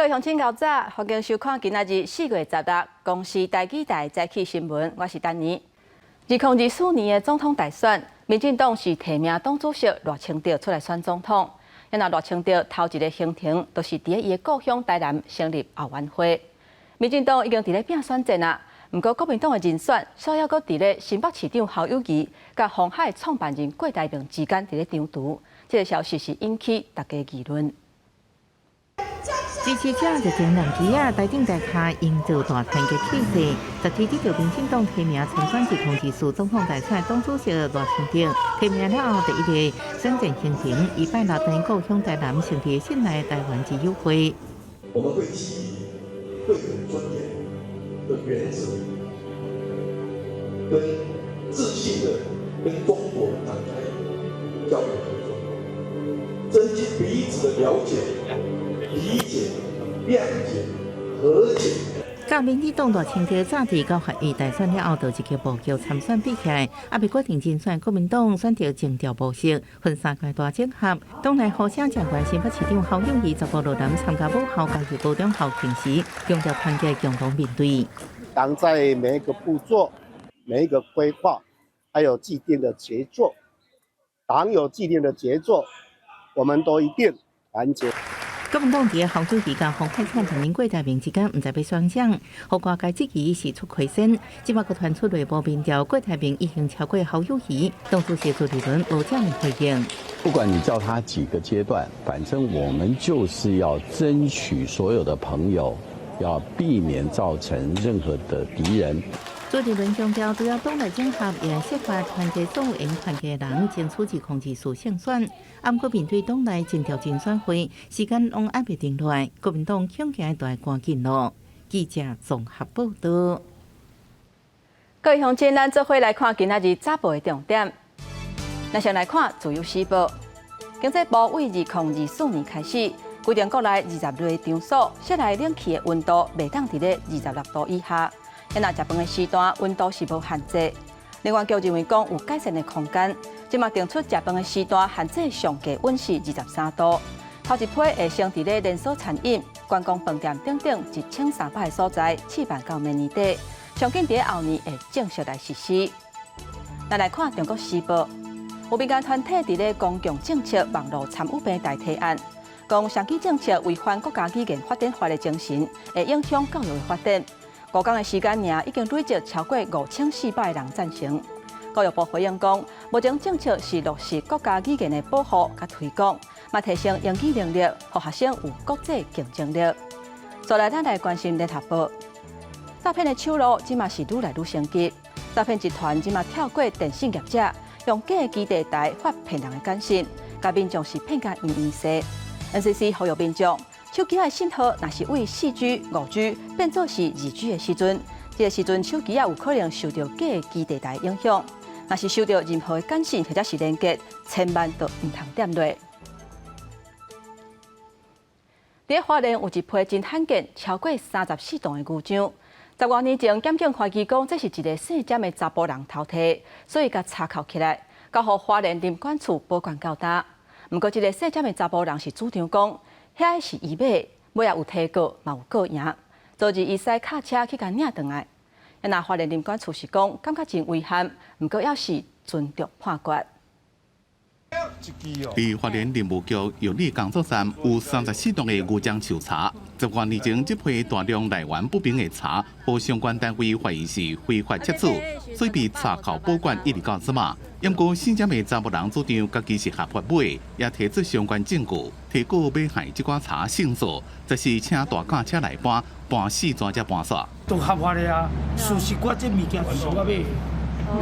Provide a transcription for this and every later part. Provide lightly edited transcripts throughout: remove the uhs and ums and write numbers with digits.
位鄉親𠢕早，歡迎收看今仔日4月16公視台語台早起新聞，我是丹妮。2024年的總統大選，民進黨是提名黨主席賴清德出來選總統。若賴清德頭一个行程，就是佇伊的故鄉台南成立後援會。民進黨已經佇咧拼選戰啊，毋過國民黨的人選，煞猶閣佇咧新北市長侯友宜佮鴻海創辦人郭台銘之間佇咧爭執。這个消息是引起大家議論。支持者熱情亮旗仔，台頂台跤營造大團結氣勢。十七得著民進黨提名參選2024總統大選黨主席賴清德提名了後，第一个選戰行程，伊拜六佇故鄉台南成立信賴台灣之友會。我們會基於對等尊嚴的原則，跟自信的跟中國展開交流合作，增進彼此的了解、理解、諒解、和解。佮民進黨賴清德早佇9合1大選了後，就積極布局參選比起來，猶未決定人選，國民黨選擇徵調模式，分三階段整合。黨內呼聲誠懸，新北市長侯友宜15落南參加母校嘉義高中校慶時，強調團結共同面對。黨在每一個步驟、每一個規劃，還有既定的節奏，黨有既定的節奏，我們都一定團結。國民黨佇侯友宜佮鴻海創辦人郭台銘之間，毋知欲選啥，予外界質疑是出虧先。這擺閣傳出內部民調，郭台銘已經超過侯友宜，黨主席朱立倫無正面回應。不管你叫他幾個階段，反正我們就是要爭取所有的朋友，要避免造成任何的敵人。朱立倫強調，除了黨內整合，也設法團結所有會團結的人，爭取2024勝選。毋過面對黨內徵調人選會，時間攏猶未定落來，國民黨恐驚著愛趕緊囉。記者綜合報道。各位鄉親，咱做伙來看今仔日早報的重點。咱先來看《自由時報》，經濟部對2024年開始，規定國內26个場所室內冷氣的溫度袂當佇咧26度以下。若食飯的時段溫度是無限制。能源局認為講有改善的空間，這馬定出食飯的時段限制上低溫是23度。頭一批會先佇咧連鎖餐飲、觀光飯店等等1300个所在試辦到明年底，上緊佇後年會正式來實施。咱來看《中國時報》，有民間團體佇咧公共政策網路參與平台提案，講雙語政策違反國家語言發展法的精神，會影響教育的發展。5工的時間爾，已經累積超過5400个人贊成。教育部回應講，目前政策是落實國家語言的保護佮推廣，嘛提升英語能力，予學生有國際競爭力。再來，咱來關心聯合報，詐騙的手路這馬是愈來愈升級，詐騙集團這馬跳過電信業者，用假的基地台發騙人的簡訊，共民眾是騙甲圓圓勢。NCC 呼籲民眾，手機的信號若是對4G、5G 變做是2G 的時陣，這个時陣手機仔有可能受著假的基地台影響。若是收著任何的簡訊或者是連結，千萬都毋通點落。佇花蓮有一批真罕見，超過34棟的牛樟。10外年前，檢警懷疑講這是一个姓詹的查埔人偷提，所以共查扣起來，交予花蓮林管處保管到今。毋過，這个姓詹的查埔人是主張講，遐是伊買，尾仔有提告，嘛有告贏。昨日伊駛卡車去共領轉來。若花蓮林管處是講，感覺真遺憾，毋過猶是尊重判決。佇花蓮林務局玉里工作站有34棟的牛樟樹柴，10外年前，這批大量來源不明的柴，予相關單位懷疑是非法竊取，所以被查扣保管一直到這馬。毋過姓詹的查埔人主張家己是合法買，也提出相關證據，提告欲害這寡柴勝訴，則是請大卡車來搬，搬四逝才搬煞。都合法的啊，事實我這物件就是我買的，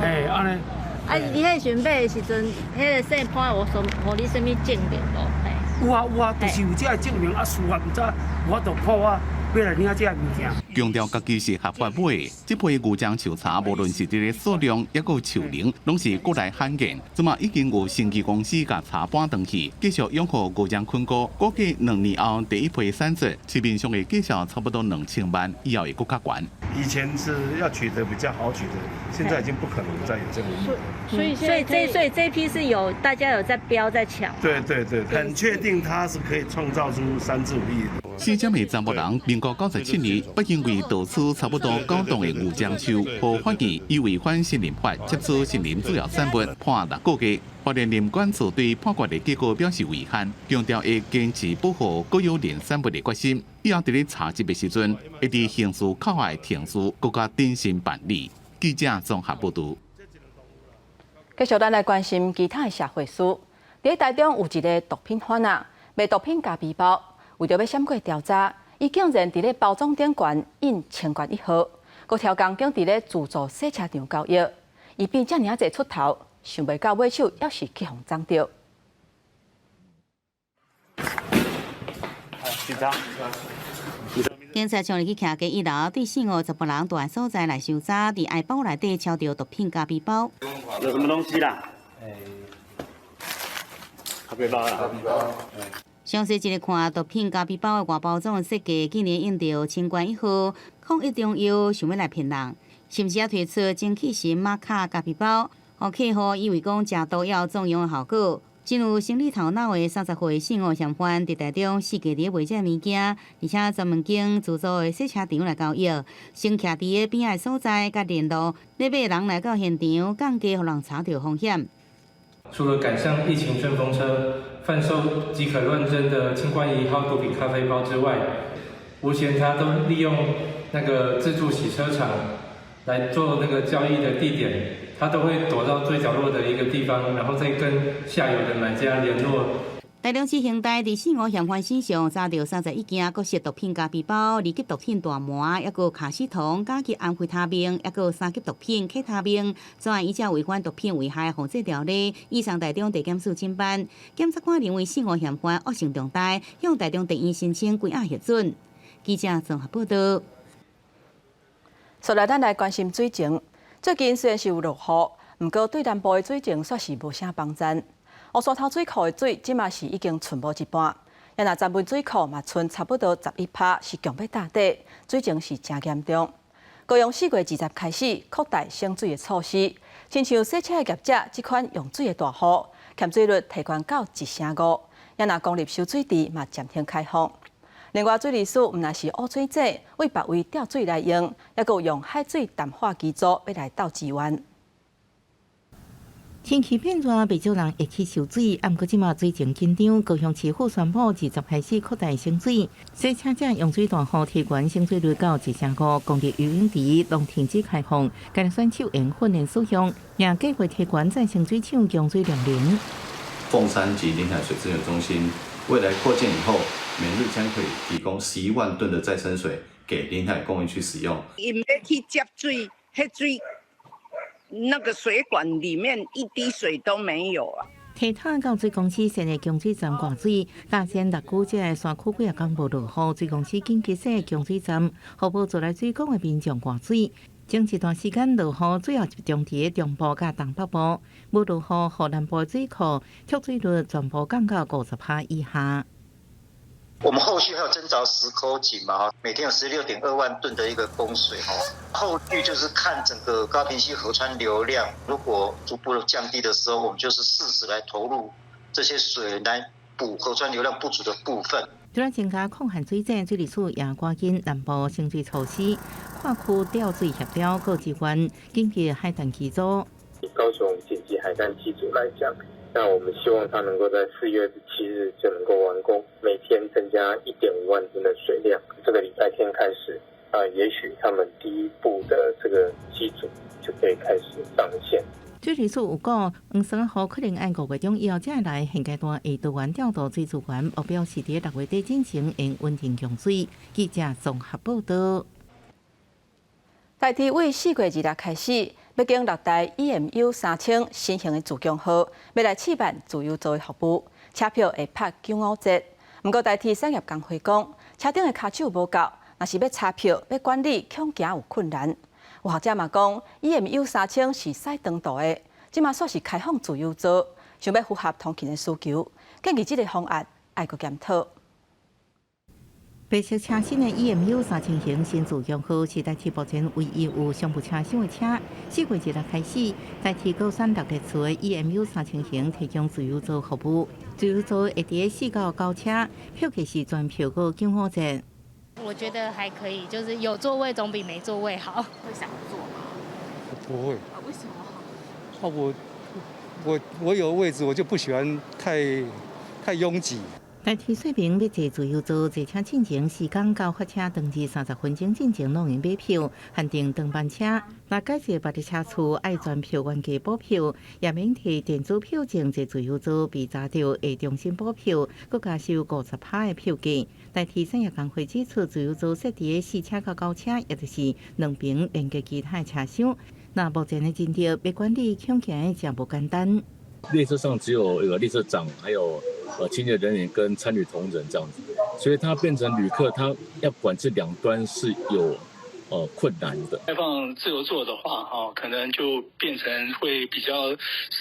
嘿，按呢。啊，你彼時陣買的時陣，彼个姓潘有說予你啥物證明無？有啊有啊，就是有這个證明啊，事實毋知無法度判我欲來領這个物件。強調家己是合法買的，這批牛樟樹柴無論是佇咧數量，抑閣樹齡，攏是國內罕見。這馬已經有生技公司共柴搬轉去，繼續養護牛樟菌菇，估計2年後第一批產出，市面上的價數差不多2000萬，以後會閣較懸。以前是要取得比較好取得，現在已經不可能再有這個。所以這批是有大家有在標在搶。對對對，很確定它是可以創造出3至5億。死者的查某人，民國97年，捌因為盜取差不多9棟的牛樟樹，予發現伊違反森林法，竊取森林主要產物，判6個月。花蓮林管處對判決的結果表示遺憾，強調會堅持保護國有林產物的決心。以後佇咧查緝的時陣，會佇刑事扣押程序閣較謹慎辦理。記者綜合報導。繼續咱來關心其他的社會事。佇台中有一个毒品販仔，賣毒品咖啡包，為著欲閃過調查，伊竟然佇咧包裝頂懸印清冠一號，閣刁工揀佇咧自助洗車場交易，伊變遮爾仔濟出頭，想袂到尾手猶是去予摠著。警察。警察衝入去徛家一樓，對四五查埔人蹛所在來搜查，佇愛包內底抄著毒品咖啡包。有什麼東西啦？咖啡包啦。詳細一个看毒品咖啡包的外包裝設計，竟然印著清冠一號，抗疫中藥，想欲來騙人，甚至也推出蒸汽型瑪卡咖啡包，予客戶以為講食毒藥壯陽的效果。真有生理頭腦的30歲姓吳嫌犯，佇台中四界佇賣這个物件，而且專門揀自助的洗車場來交易，先徛佇个邊仔的所在，佮聯絡咧買人來到現場，降低予人查著風險。除了趕上疫情順風車，販售即可亂真的清冠一號毒品咖啡包之外，吳賢他都利用那個自助洗車場來做那個交易的地點。他都會躲到最角落的一個地方，然後再跟下游的買家聯絡。台中市刑大佇四五嫌犯身上查著31件各式毒品咖啡包、二級毒品大麻，抑閣卡司酮、甲級安非他命，抑閣三級毒品克他命，作案依照違反毒品危害防制條例，移送台中地檢署偵辦。檢察官認為四五嫌犯惡性重大，向台中地院申請關押核准。記者綜合報道。接來咱來關心水情。最近雖然是有落雨，毋過對南部的水情煞是無啥幫贊。烏山頭水庫的水，這馬是已經賰無一半，也若曾文水庫嘛賰差不多11趴，是強欲打底，水情是誠嚴重。高雄4月20開始擴大省水的措施，親像洗車的業者，這款用水的大戶，欠水率提懸到1成5，也若公立收水池嘛暫停開放。另外，水利署毋但是污水井，對別位調水來用，抑閣有用海水淡化機組欲來鬥資源。天氣變熱，袂少人會去收水。毋過這馬水情緊張，高雄市府宣布二十開始擴大省水，洗車者用水大戶提懸省水率到1成5，公立游泳池攏停止開放，干焦選手會訓練使用，也計劃提懸再生水廠供水量能。鳳山及臨海水資源中心未來擴建以後，每日將可以提供11萬噸的再生水給臨海工業區使用。𪜶欲去接水，彼水那個水管裡面一滴水都沒有啊！鐵塔到水公司設的供水站掛水，加上六股這个山區幾仔工無落雨，水公司緊急設供水站，予無自來水管的民眾掛水。前一段時間落雨，主要集中佇中部佮東北部，無落雨，予南部水庫蓄水率全部降到50趴以下。我們後續還有增鑿10口井嘛，每天有16.2萬噸的一個供水，後續就是看整個高屏溪河川流量，如果逐步的降低的時候，我們就是適時來投入這些水來補河川流量不足的部分。除了增加抗旱水井，水利署也趕緊南部省水措施，跨區調水協調各機關緊急海淡機組。以高雄緊急海淡機組來講，那我們希望它能夠在4月7日就能夠完工，每天增加1.5萬噸的水量。這個禮拜天開始，啊，也許他們第一步的這個機組就可以開始上線。水利署有講，黃山河可能按5月中以後才會來，現階段會多元調度水資源，目標是佇6月底進行會穩定供水。記者綜合報道。台鐵對4月26開始，欲經六台 EMU 3000新型的自強號，欲來試辦自由座的服務，車票會拍95折。毋過台鐵產業工會講，車頂的跤手無夠，若是欲查票、欲管理，恐驚有困難。有學者嘛講，EMU 3000是駛長途的，這馬煞是開放自由座，想欲符合通勤的需求，建議這个方案愛閣檢討。白色車身的 EMU 3000型新自強號是台鐵目前唯一有商務車廂的車。4月1日開始，台鐵高山六列次的 EMU 三千型提供自由座服務，自由座會佇4到9車，票價是全票閣95折。我覺得還可以，就是有座位總比沒座位好。會想坐嗎？不會。啊，為什麼？啊，我有位置，我就不喜歡太擁擠。台鐵說明，欲坐自由座坐車進前時間到發車當日30分鐘進前攏會買票，限定長班車。若改坐別个車次，愛全票原價補票，也免提電子票證坐自由座被查著會重新補票，閣加收50%的票價。台鐵產業工會指出，自由座設佇4車到9車，也就是兩邊連結其他的車廂。那目前的人力欲管理，恐驚誠無簡單。列車上只有一個列車長，還有清潔人員跟餐旅同仁這樣子，所以它變成旅客，他要管制兩端是有困難的。開放自由座的話，哈，可能就變成會比較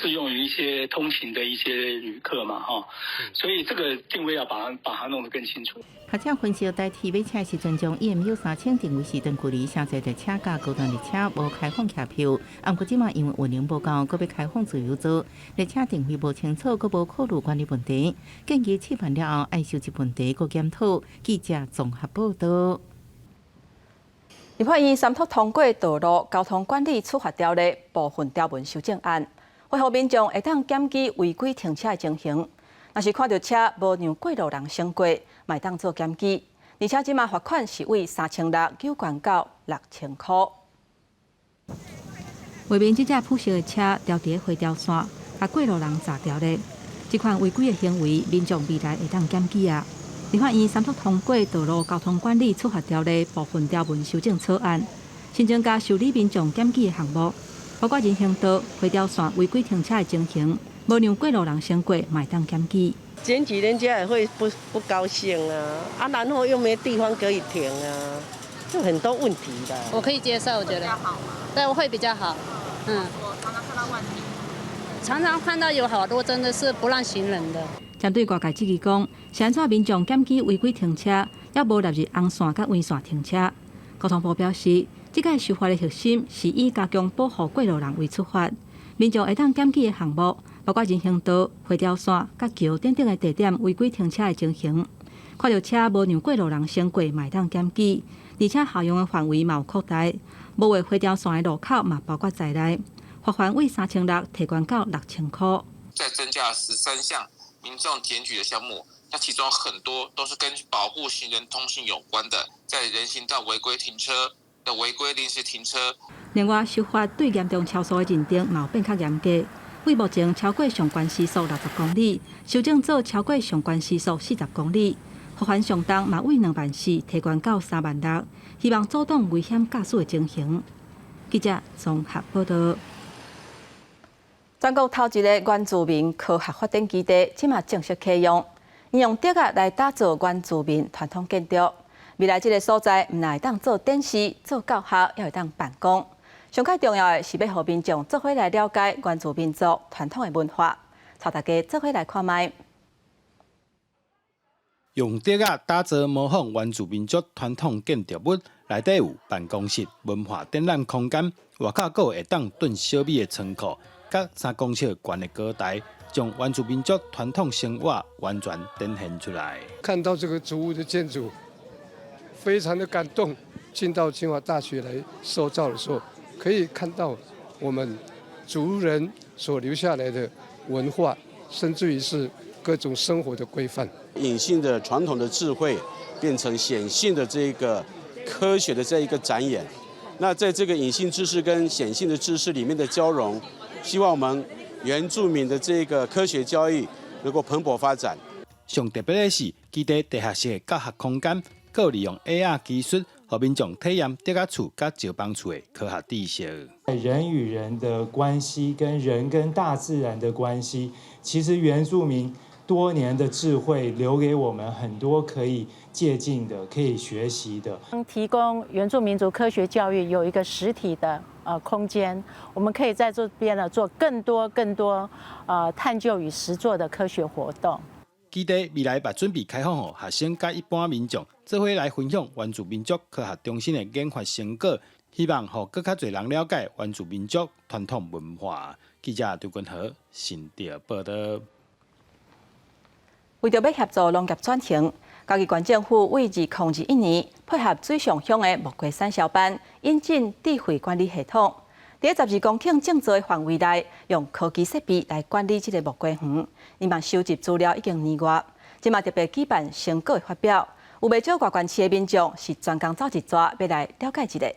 適用於一些通勤的一些旅客嘛，哈，所以這個定位要把它弄得更清楚。學者分析，台鐵買車時陣將 EMU 3000定位是長距離城際列車佮高端列車無開放客票，毋過這馬因為運能無夠，閣欲開放自由座，列車定位無清楚，閣無考慮管理問題，建議試辦了後愛收集問題，閣檢討。記者綜合報道。立法院三讀通過道路交通管理處罰條例部分條文修正案，恢復民眾會當檢舉違規停車的情形。若是看著車無讓過路人先過，嘛會當做檢舉。而且這馬罰款是為3600九懸到6000箍。畫面這隻普色的車調佇灰條線，共過路人閘著咧。這款違規的行為，民眾未來會當檢舉啊。立法院三讀通過道路交通管理處罰條例部分條文修正草案，新增加受理民眾檢舉的項目，包括人行道、灰條線違規停車的情形，無讓過路人先過，嘛會當檢舉。檢舉人家也會不高興啊，啊，然後又沒地方可以停啊，就很多問題的。我可以接受，我覺得，對，我會比較好。嗯。我常常看到問題，常常看到有好多真的是不讓行人的。針對外界質疑講，是按怎民眾檢舉違規停車，猶無納入紅線佮黃線停車？交通部表示，這擺修法的核心是以加強保護過路人為出發，民眾會當檢舉的項目，包括人行道、灰條線、佮橋等等的地點違規停車的情形。看著車無讓過路人先過，嘛會當檢舉，而且適用的範圍嘛有擴大，無畫灰條線的路口嘛包括在內，罰鍰為3600提懸到6000箍。再增加13項民眾檢舉的項目，那其中很多都是跟保護行人通行有關的，在人行道違規停車的違規臨時停車。另外，修法對嚴重超速的認定嘛有變較嚴格，對目前超過上懸時速60公里，修正做超過上懸時速40公里，罰鍰上重嘛為2萬4提懸到3萬6，希望阻擋危險駕駛的情形。記者綜合報道。全國頭一个原住民科學發展基地，這馬正式啟用，用竹仔來打造原住民傳統建築。未來這个所在，毋但會當做展示、做教學，也會當辦公。上較重要的是欲予民眾做伙來了解原住民族傳統的文化。帶大家做伙來看覓。用竹仔打造模仿原住民族傳統建築物，內底有辦公室、文化展覽空間，外口閣有會當燉小米的倉庫，佮3公尺懸的高台，將原住民族傳統生活完全展現出來。看到這個竹屋的建築，非常的感動。進到清華大學來受教的時候，可以看到我們族人所留下來的文化，甚至於是各種生活的規範。隱性的傳統的智慧變成顯性的這個科學的這一個展演。那在這個隱性知識跟顯性的知識裡面的交融，希望我們原住民的這個科學教育能夠蓬勃發展。上特別的是，基地地下室的教學空間，閣利用 AR 技術，予民眾體驗竹仔厝佮石枋厝的科學知識。人與人的關係，跟人跟大自然的關係，其實原住民多年的智慧留給我們很多可以借鏡的、可以學習的。提供原住民族科學教育有一個實體的空間，我們可以在這邊呢做更多更多探究與實作的科學活動。基地未來嘛準備開放予學生佮一般民眾，做伙來分享原住民族科學中心的研發成果，希望予閣較濟人了解原住民族傳統文化。記者張君和新竹報道。為著欲協助農業轉型，嘉義縣政府對2021年配合水上鄉的木瓜產銷班，引進智慧管理系統，佇12公頃種植的範圍內，用科技設備來管理這个木瓜園。𪜶嘛收集資料已經年外，這馬特別舉辦成果的發表，有袂少外縣市的民眾是專工走一逝，欲來了解一下。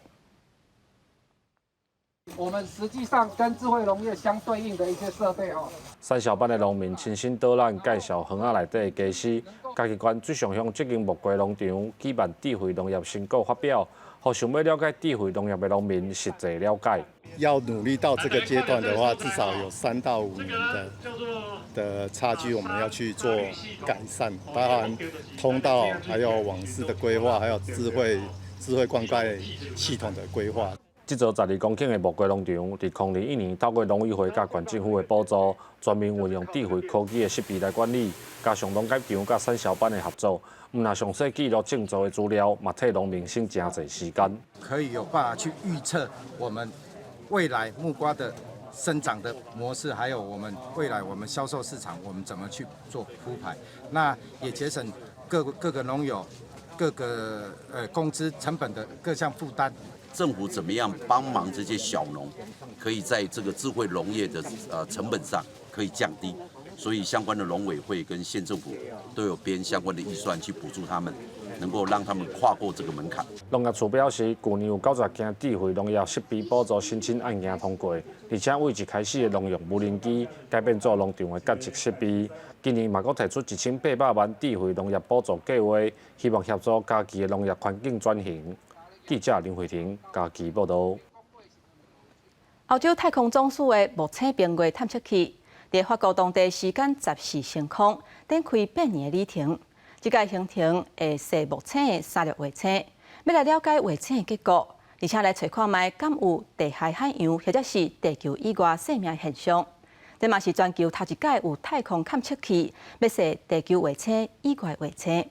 我們實際上跟智慧農業相對應的一些設備哦。產銷班的農民親身導覽介紹園仔內底的家私，嘉義縣水上鄉這間木瓜農場舉辦智慧農業成果發表，予想欲了解智慧農業的農民實際了解。要努力到這個階段的話，至少有3到5年的差距，我們要去做改善，包含通道、還有網絲的規劃，還有智慧灌溉系統的規劃。這座12公頃的木瓜農場，佇2001年透過農委會佮縣政府的補助，全面運用智慧科技的設備來管理，加上農改場佮產銷班的合作，毋但詳細記錄種植的資料，嘛替農民省誠濟時間。可以有辦法去預測我們未來木瓜的生長的模式，還有我們未來我們銷售市場，我們怎麼去做鋪排？那也節省各個農友各個工資成本的各項負擔。政府怎麼樣幫忙這些小農，可以在這個智慧農業的成本上可以降低，所以相關的農委會跟縣政府都有編相關的預算去補助他們，能夠讓他們跨過這個門檻。農業處表示，去年有90件智慧農業設備補助申請案件通過，而且對一開始的農用無人機改變做農場的耕作設備。今年嘛閣提出1800萬智慧農業補助計劃，希望協助嘉義的農業環境轉型。記者林慧婷嘉義報道。歐洲太空總署的木星冰月探測器，佇法國當地時間14升空，展開8年的旅程。這屆行程會踅木星的三粒衛星，欲來了解衛星的結果，而且來揣看覓敢有地下海洋或者是地球以外生命現象。這嘛是全球頭一擺有太空探測器欲踅地球衛星以外衛星。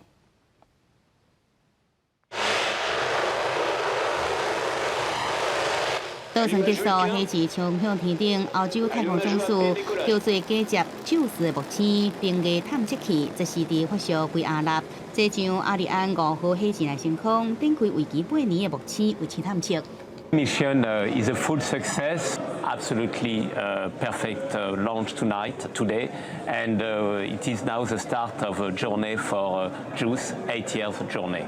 倒算結束，火箭衝向天頂。歐洲太空總署叫做假接宙斯的木星冰月探測器，這是佇法屬圭亞那，這將阿里安5號火箭來升空，展開為期8年的木星衛星探測。 Mission is a full success, absolutely perfect launch tonight, today, and it is now the start of a journey for JUICE, 8 years journey.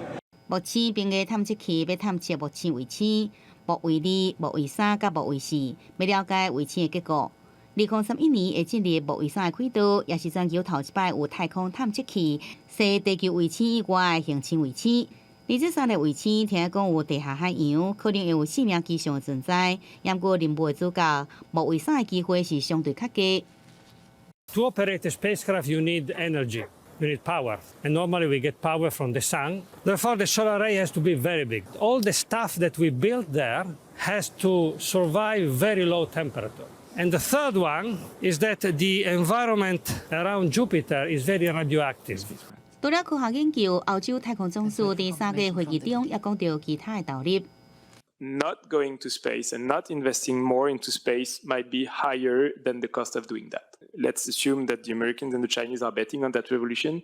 木星冰月探測器欲探測木星衛星。木衛2、木衛3佮木衛4，欲了解衛星的結果。2031年會進入木衛三的軌道，也是全球頭一擺有太空探測器踅地球衛星以外的行星衛星。而這三粒衛星聽講有地下海洋，可能會有生命跡象的存在。毋過任務的主角木衛三的機會是相對較低。 To operate a spacecraft, you need energy. You need power, and normally we get power from the sun. Therefore, the solar array has to be very big. All the stuff that we build there has to survive very low temperature. And the third one is that the environment around Jupiter is very radioactive. 除了科學研究，歐洲太空總署佇三月會議中也講到其他的投入。 Not going to space and not investing more into space might be higher than the cost of doing that. Let's assume that the Americans and the Chinese are betting on that revolution.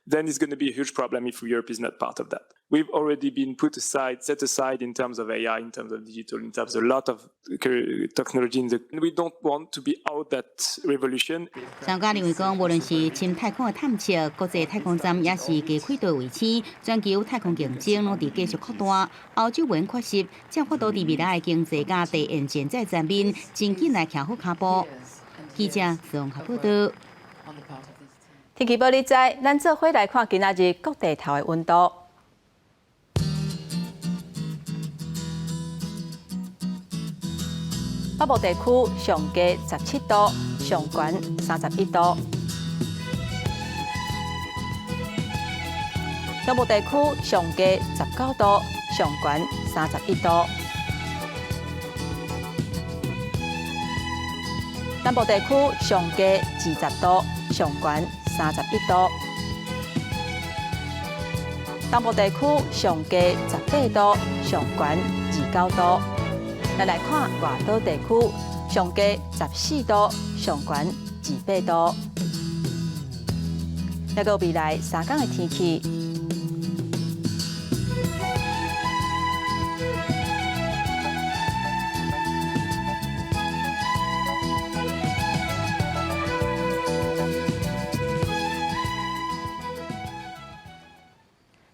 Then it's going to be a huge problem if Europe is not part of that. We've already been put aside, set aside in terms of AI, in terms of digital, in terms of a lot of technology. We don't want to be out that revolution. 專家認為講，無論是深太空的探測、國際太空站，抑是低軌道衛星，全球太空競爭攏佇繼續擴大。歐洲袂缺席，才有法度佇未來的經濟佮地緣政治層面，真緊來徛好跤步。記者綜合報道。天氣報你知，咱做伙來看今仔日各地頭的溫度。北部地區上低17度，上懸31度；中部地區上低19度，上懸31度；南部地區上低20度，上懸31度。东部地區上低18度，上懸29度。咱來看外島地區，上低14度，上懸28度。抑閣未來3天的天氣。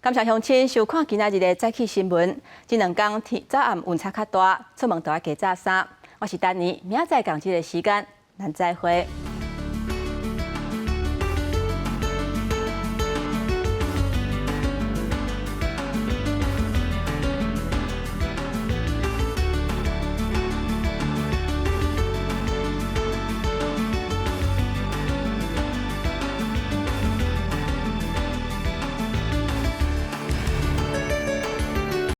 感謝鄉親收看今仔日的早起新聞。這兩工天早暗溫差較大，出門都愛加罩衫。我是丹妮，明仔載仝這个時間，咱再會。